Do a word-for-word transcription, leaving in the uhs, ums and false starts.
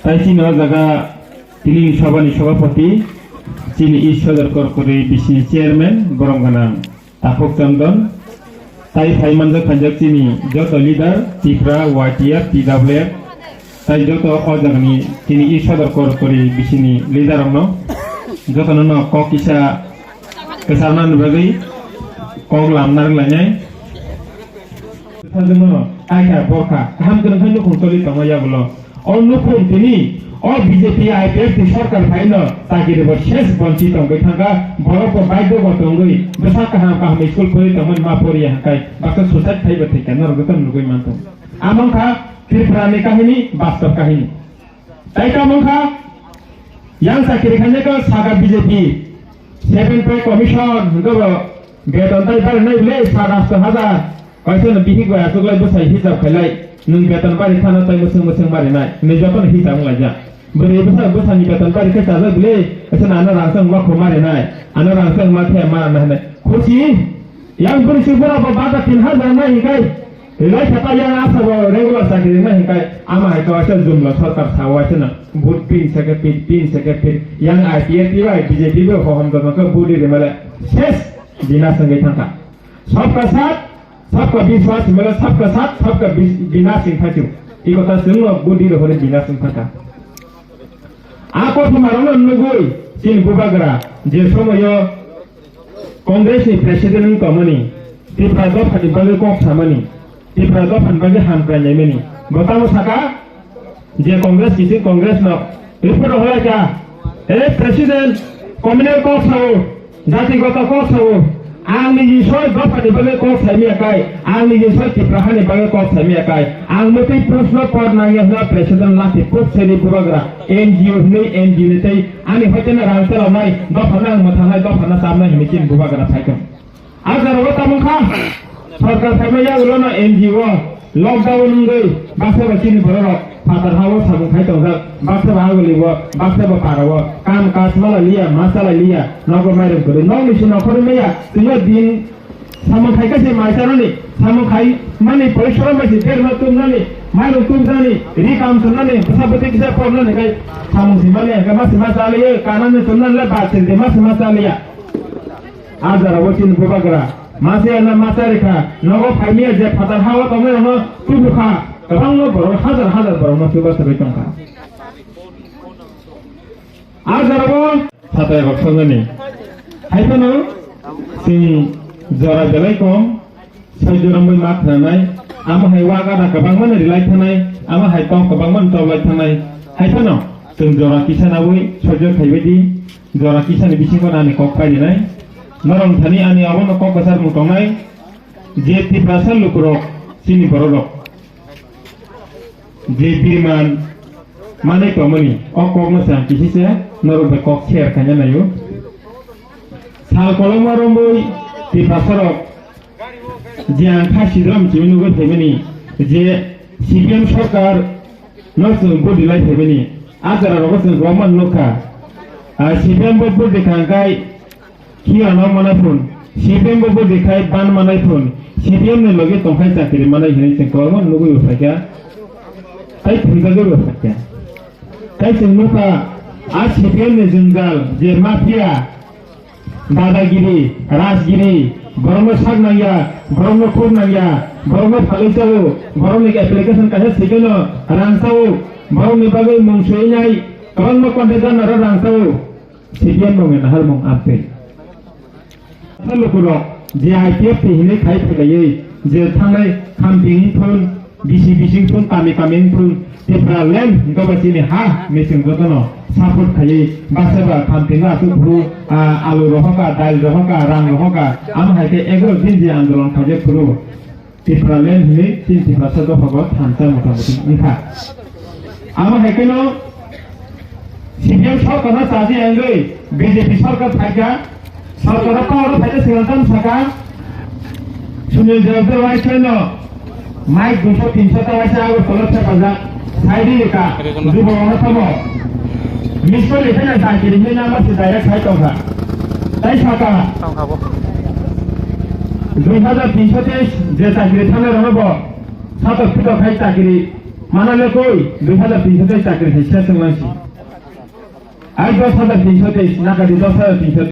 Tai chini o jaga tini sabani sabhapati, chini East Sodor Korkori bisini chairman, borom gwnang Takhuk Chandon, tai phai manjak phaijak chini joto leader, Tipra, Y T F, T W F, tai joto o jagani chini East Sodor Korkori bisini leader rokno, jotono no kok kisa kwcharnani bagwi kok lamna rwlainai. Sajwkno kaisa borkha kaham kwrwngkhe nukhung tolwi tongma yagulo. O nukhung tini o B J P I P F ni sorkar phaino chakiri bo ses bonchi tongwi thangkha, borok bo baidhyo bo tongwi bwsa kaham kaham school phurwi tongmani ma poriya hwnkhai baksa suicide phaibo thwikha norok joto nugwi mantong. Amo wngkha Tripura ni kahini, bastob kahini. Tai tamo wngkha yang chakiri khainai kha saka B J P seven pay commission hwnkhe bo beton tai barinai bwle sat asto hajar. Kaisa no bihik bai aswk lai bwsai hisab khailai, nwng beton bari khana tai mwswng mwswng marinai, hinwi jotono hisab wng laijak. Bwrwi bwsa bwsani beton bari khe chajak bwle, kaisa no ano rang chang ma kho marinai, ano rang chang ma khe ma rana hinai. Khusi, yang bwrwi se bwra bo bada tin hajar nai hinkai, rilai khe ta yang asa bo regular chakri rinai hinkai, ama hai kaisa jumla sarkar sao waisa no, vote pin se khe pin, pin se khe pin, yang I P F T bai B J P bai hohom jotma khe vote ri male, ses, bina swngwi thangkha. Sabka saath, sabka vishwas, mane sabka saath, sabka bis-, vinash wng thangkhe. I kotha chwngno budi rohorwi vinash wng thangkha. A kothoma rokno nugwi chini bubagra je somoyo Congress ni president wng tongmani, Tripura dophani bagwi kok samani, Tripura dophani bagwi hamkrai naimani, bo tamo saka? Je Congress kising Congress no report rok hoyakha. He President, communal kok sao, jatigoto kok sao, ang ni jisoi dophani bagwi kok saimaya kai, ang ni jisoi Tipra hani bagwi kok saimaya kai, ang mwtwi proshno por nangya hwnna President lati puk seri bubagra N G O hwnwi N G O ni tei ani hoiteno rang chaloknai dophano ang mwthangnai dophano chamnai hwnwi chini bubagra phaikha. A jora o tamo kha, sorkar phaima yagulo no N G O, lockdown wngwi baksa ba chini borok rok phatar ha o samung khai tongjak, baksa ba aguli o, baksa ba para o, kam kaj mala liya, ma chala liya, nogo mairum kwrwi, nokni se nokhorwi maya, twiyo din samung khai kha se mai chanani, samung khai mani porishrom bai se berma tumnani, mairum tumjani, ri kam swngnani, bwsa bwtwi kisa pornani khai samung se mani, hwnkhe ma se ma cha liya, kanani chumnani le ba chindi ma se ma cha liya. A jora o chini bubagra masa ya na masa rikha, nogo phaimiya je phatar ha o tongwi rokno tubukha, kwbangma borok hajar hajar borokno chuba swrwi tongkha. A jora o satai rok songani hai phano chwng jora belai kom, soi jora moi ma khwnanai, amo hai wa gana kwbangma no rilai thanai, amo hai tong kwbangma no toklai thanai, hai phano chwng jora kisa nawi soi jora khaibai di. Jora kisani bisingo ani kok pairinai. Norok thani ani abono kok kwchar mung tongnai je Tiprasa lukurok chini bororok je birman manwi tongmani o kokno chwng kisisa norok bai kok share khaina naio. Sal kolokma romwi Tiprasarok je ang kha sidram chini nugwi phaimani je C P M sorkar no chwng budi lai phaimani a jora rogo chwng roman nukha. Ah, C P M bo budi kha hwnkhe khiya no manai phun, C P M bo budi khai ban manai phun, C P M ni logi tongkhai chakri manai hinwi chwng kwbangma nugwi bo phaikha, tai thumjagwi bo phaikha. Tai chwng nukha a C P M ni jwngjal je mafia, dadagiri, rajgiri, borokno sak nangya, borokno khuk nangya, borokno phalwi chao, borokni application kaisa sikeno rang chao, borokni bagwi mung sui nai, kwbangma contractor no rang chao, C P M mung ni naharmung amtwi. Lukurok je I P F T hinwi khai phailaiywi je thangnai khamting wngthun, bisi bising thun, kami kami wngthun, Tipra land hwnkhe ba chini ha mechwng jotono support khaiwi baksa ba khamtingo aswk phuru, ah, alu rohokha, dail rohokha, rang rohokha, amo hai khe egaro din je andolon khaijak phuru Tipra land hinwi chini Tiprasa dophago thansa mota moti wngkha. Amo hai kheno C P M sorkarno chaji wngwi B J P sorkar phaikha, sorkaro power-o phaikha, swkang tamo sakha, Sunil Debbarma waisa no mic duiso tinso ta waisa Agartala thepajak, sai di rikha, juborokno tamo. Miss call rikha na chakiri hinwi number se direct sai tongkha. Tai sakha, dui hajar tinso teis je chakiri thangnairokno bo satok pitok khai chakiri Mana le koi, dui hajar tinso tei chakri se ses wng lang si. Ai dos hajar tinso tei, naka di dos hajar tinso.